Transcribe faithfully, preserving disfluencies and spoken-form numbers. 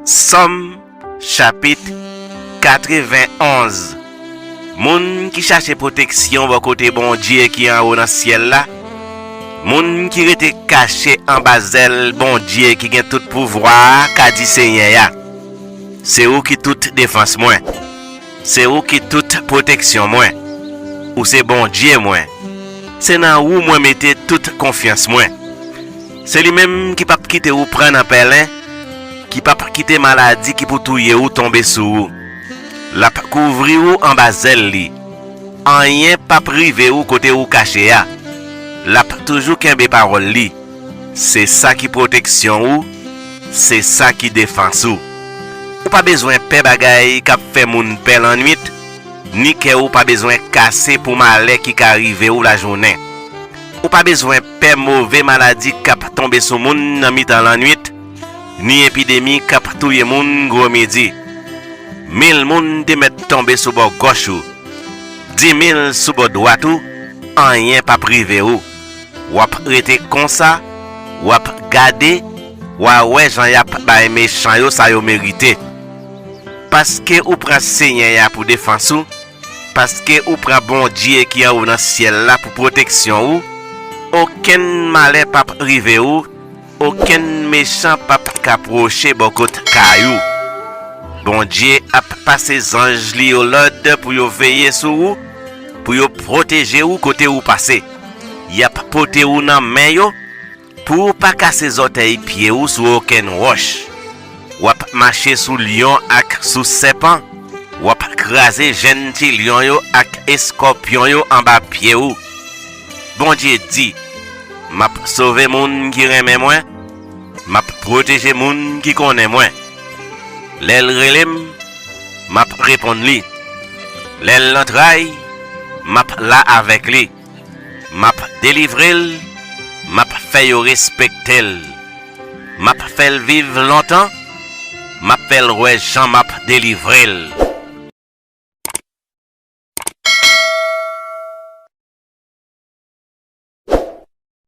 Sòm, chapit katrevenn-onz. Moun ki chache pwoteksyon bò kote Bondye ki anwo nan syèl la, moun ki rete kache anba zèl Bondye ki gen tout pouvwa a, ka di Senyè a, se ou ki tout defans mwen. Se ou ki tout pwoteksyon mwen. Ou se Bondye mwen. Se nan ou mwen mete tout konfyans mwen. Se li menm ki p ap kite ou pran nan pèlen, ki p ap kite maladi ki pou touye ou tonbe sou ou. L ap kouvri ou anba zèl li. Anyen p ap rive ou kote ou kache a. L ap toujou kenbe pawòl li. Se sa ki pwoteksyon ou, se sa ki defans ou. Ou pa bezwen pè bagay k ap fè moun pè lannwit, ni kè ou pa bezwen kase pou malè ki ka rive ou lajounen. Ou pa bezwen pè move maladi k ap tonbe sou moun nan mitan lannwit, ni epidemi k ap touye moun gwo midi. Mil moun te mèt tonbe sou bò gòch ou, dimil sou bò dwat ou, anyen p ap rive ou. W ap rete konsa, w ap gade, w a wè jan y ap bay mechan yo sa yo merite. Paske ou pran Senyè a pou defans ou, paske ou pran Bondye ki anwo nan syèl la pou pwoteksyon ou, okenn malè p ap rive ou, okenn mechan p ap ka pwoche bò kot kay ou. Bondye ap pase zanj li yo lòd pou yo veye sou ou, pou yo pwoteje ou kote ou pase. Y ap pote ou nan men yo, pou ou pa kase zòtèy pye ou sou okenn wòch. W ap mache sou lyon ak sou sèpan. W ap kraze jenn ti lyon yo ak eskòpyon yo anba pye ou. Bondye di, m ap sove moun ki renmen mwen, m ap pwoteje moun ki konnen mwen. Lè l rele m, m ap reponn li. Lè l nan tray, m ap la avèk li. M ap delivre l, m ap fè yo respekte l. M ap fè l viv lontan, m ap fè l wè jan m ap delivre l.